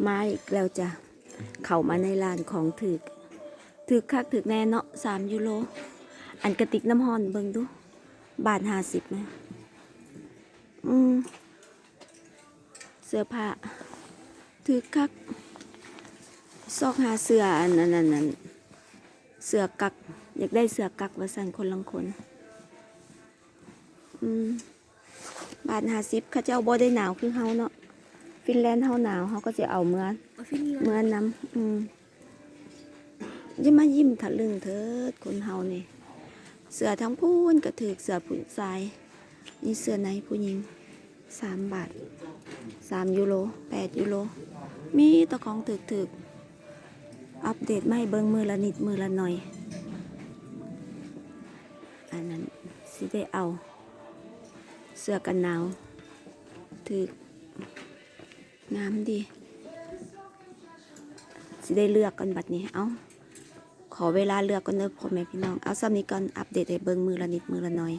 ມາອີກແລ້ວຈ້ະ ເຂົ້າມາໃນຮ້ານຂອງຖືກ ຖືກຄັກຖືກແນ່ເນາະ ສາມຢູໂຣ. ອັນກະຕິກນ້ຳຮ້ອນເບິ່ງດູ ບາດຫ້າສິບນະ. ອືມ ເສື້ອຜ້າຖືກຄັກ ຊອກຫາເສື້ອອັນ ອັນນັ້ນ ອັນເສື້ອກັກ ຢາກໄດ້ເສື້ອກັກວ່າຊັ້ນ ຄົນລາງຄົນ. ອືມ ບາດຫ້າສິບ ເຂົາເຈົ້າບໍ່ໄດ້ໜາວຄືເຮົາເນາະ ຟິນແລນເຮົາໜາວ ເຮົາກໍຊິເອົາເມືອ ເອົາຟິນແລນ ເມືອນຳ. ອືມ ຢ່າມາຍິ້ມທະລຶ່ງເຖີດ ຄົນເຮົານີ້ ເສື້ອທາງພຸ້ນກໍຖືກ ເສື້ອຜູ້ຊາຍ ນີ້ເສື້ອໃນຜູ້ຍິງ ສາມບາດ ສາມຢູໂຣ ແປດຢູໂຣ ມີແຕ່ຂອງຖືກໆ ອັບເດດມາໃຫ້ເບິ່ງມື້ລະນິດມື້ລະໜ່ອຍ. ອັນນັ້ນຊິໄດ້ເອົາເສື້ອກັນໜາວ ຖືກ ງາມດີ ຊິໄດ້ເລືອກກ່ອນບັດນີ້. ເອົ້າ ຂໍເວລາເລືອກກ່ອນເດີພໍ່ແມ່ພີ່ນ້ອງ. ເອົາ ສ່ຳນີ້ກ່ອນ ອັບເດດໃຫ້ເບິ່ງມື້ລະນິດມື້ລະໜ່ອຍ.